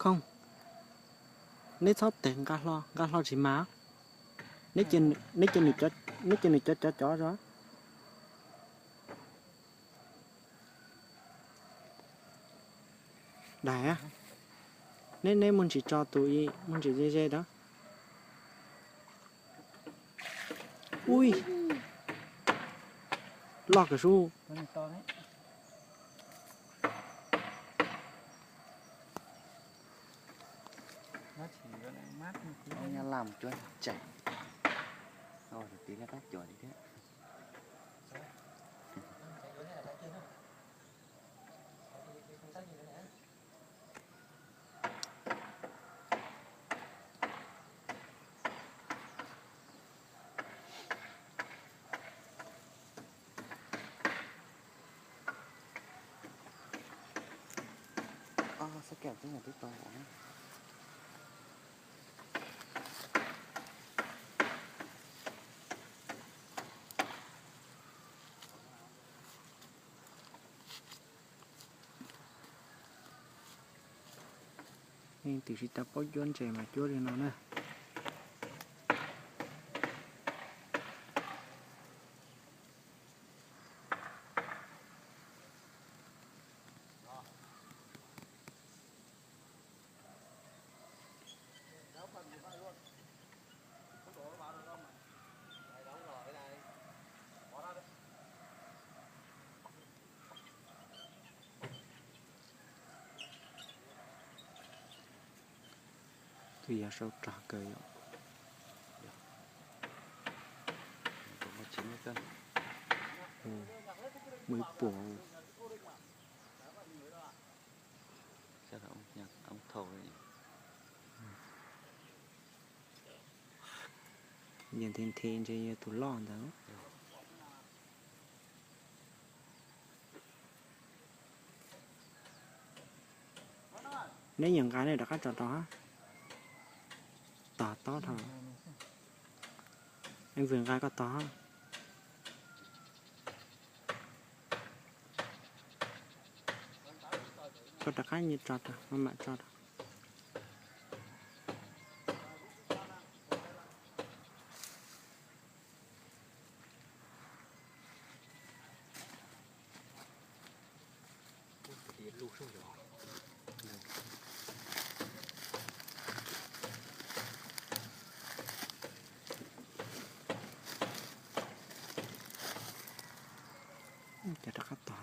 Kooj, neb txhob tes nqa hlo, nqa hlo tsis mas. Neb cia, neb cia nws cov, neb cia nws cov cov cov os. Daim, neb, neb muaj ntsis tso tus ib, muaj ntsis ze ze rau. Ui, loj kawg sub. Nyob Nyab Laj mus cuab tseem, tus tij laug tab cuam li thiab. Xab kem twb mus twb tau. Leej twg tsis tau paub cuab ntses mas cuab li no na. Twb yog sau rog kawg yom. Muaj ib puas. Yog nthi nthi ntshe yog tus loj ntawd. Neb nyiam nqa nej rov qab tso rau. Tog tob dhau. Vwm nqa koj tog. Koj rov qab tso rau, maj mam tso rau. Ces rov qab tog.